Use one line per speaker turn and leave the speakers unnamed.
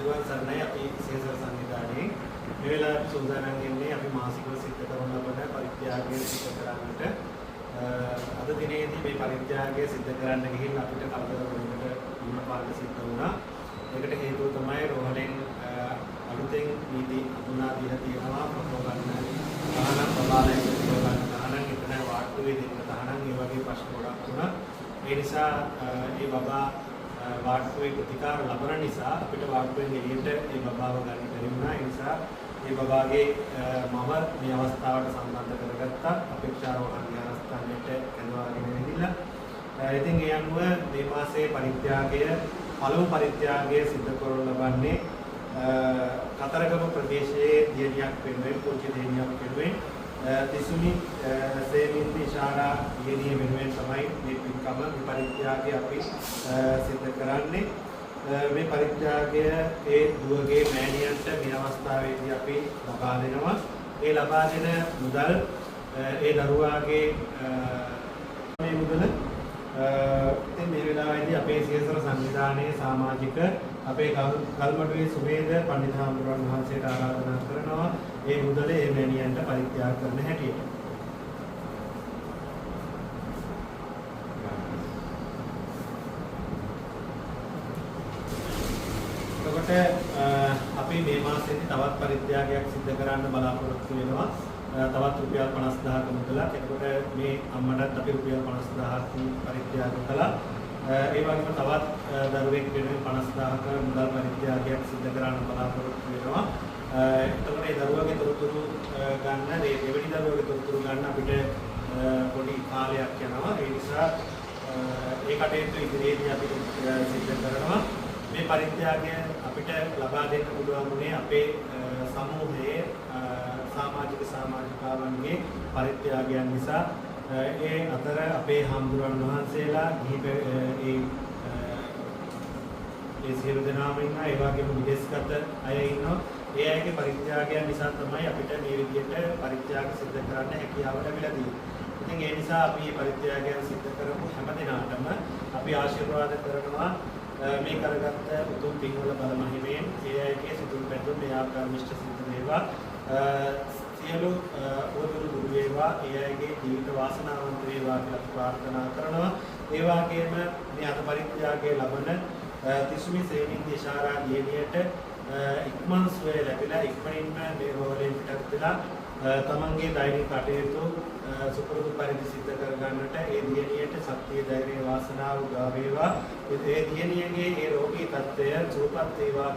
තෙරුවන් සරණයි. අපි සියසර සංවිධානයේ මේ වෙලාවේ අපි සූදානම් වෙන්නේ අපි මාසිකව සිද්ධ කරන ලබන පරිත්‍යාගය සිද්ධ කරන්නට. අද දිනේදී මේ පරිත්‍යාගය සිද්ධ කරන්න ගිහින් අපිට කරදර වලකට මුහුණ පාන්න සිද්ධ වුණා. ඒකට හේතුව තමයි රෝහලෙන් අලුතෙන් නීති හඳුනා දීලා තියෙනවා ෆොටෝ ගන්න තහනම්, බබාලා එක්ක ෆොටෝ ගන්න තහනම්, එතන වාට්ටුවේ දෙන්න තහනම්, ඒ වගේ ප්‍රශ්න ගොඩක් වුණා. ඒ නිසා ඒ බබා වාට්ටුවේ ප්‍රතිකාර ලබන නිසා අපිට වාට්ටුවෙන් එළියට ඒ බබාව ගන්න බැරි වුණා. ඒ නිසා ඒ බබාගේ මව මේ අවස්ථාවට සම්බන්ධ කරගත්තා. අපේක්ෂා රෝහණ විහාරස්ථානයට කැඳවාගෙන ඇවිදලා. ඉතින් ඒ අනුව මේ මාසයේ පරිත්‍යාගය, පළමු පරිත්‍යාගය සිද්ධ කරනු ලබන්නේ කතරගම ප්‍රදේශයේ දියණියක් වෙනුවෙන්, පුංචි දියණියක් වෙනුවෙන්, තිසුමි සේමින්දි ඉෂාරා දියණිය වෙනුවෙන් තමයි මේ පින්කම, මේ පරිත්‍යාගය අපි සිද්ධ කරන්නේ. මේ පරිත්‍යාගය ඒ දුවගේ මෑණියන්ට මේ අවස්ථාවේදී අපි ලබා දෙනවා. ඒ ලබා දෙන මුදල් ඒ දරුවාගේ මේ මුදල ඉතින් මේ වෙලාවේදී අපේ සියසර සංවිධානයේ සමාජික අපේ ගල්මඩුවේ සුමේද පණ්ඩිත හාමුදුරන් වහන්සේට ආරාධනා කරනවා ඒ මුදල ඒ මෑණියන්ට පරිත්‍යාග කරන හැටියට. එතකොට අපි මේ මාසෙදී තවත් පරිත්‍යාගයක් සිද්ධ කරන්න බලාපොරොත්තු වෙනවා. තවත් රුපියල් 50000ක මුදලක්. එතකොට මේ අම්මටත් අපි රුපියල් 50000ක් පරිත්‍යාග කළා. ඒ වගේම තවත් දරුවෙක් වෙනුවෙන් 50000ක මුදල් පරිත්‍යාගයක් සිද්ධ කරන්න බලාපොරොත්තු වෙනවා. එතකොට ඒ දරුවගේ තොරතුරු ගන්න, ඒ දෙවෙනි දරුවගේ තොරතුරු ගන්න අපිට පොඩි කාලයක් යනවා. ඒ නිසා ඒ කටයුතු ඉදිරියේදී අපි සිද්ධ කරනවා. මේ පරිත්‍යාගය අපිට ලබා දෙන්න පුළුවන් වුණේ අපේ සමූහයේ සමාජික සමාජිකාවන්ගේ පරිත්‍යාගයන් නිසා. ඒ අතර අපේ හාමුදුරන් වහන්සේලා ගිහි ඒ ඒ සියලු දෙනාම ඉන්නවා. ඒ වගේම විදේශගත අය ඉන්නවා. ඒ අයගේ පරිත්‍යාගයන් නිසා තමයි අපිට මේ විදිහට පරිත්‍යාග සිද්ධ කරන්න හැකියාව ලැබිලා තියෙන්නේ. ඉතින් ඒ නිසා අපි මේ පරිත්‍යාගයන් සිද්ධ කරපු හැම දෙනාටම අපි ආශිර්වාද කරනවා මේ කරගත්ත උතුම් පින්වල බල මහිමයෙන් ඒ අයගේ සිතුම් පැතුම් මේ ආකාර මිෂ්ඨ සිද්ධ වේවා. සියලු උවදුරු දුරු වේවා. ඒ අයගේ ජීවිත වාසනාවන්ත වේවා කියලා අපි ප්‍රාර්ථනා කරනවා. ඒ වගේම මේ අද පරිත්‍යාගය ලබන තිසුමි සේමින්දි ඉෂාරා දියණියට ඉක්මන් සුවය ලැබිලා ඉක්මනින්ම මේ රෝහලෙන් පිටත් වෙලා තමන්ගේ දෛනික කටයුතු සුපුරුදු පරිදි සිද්ධ කරගන්නට ඒ දියණියට ශක්තිය, ධෛර්යය, වාසනාව උදා වේවා. ඒ දියණියගේ ඒ රෝගී තත්ත්වය සුවපත් වේවා.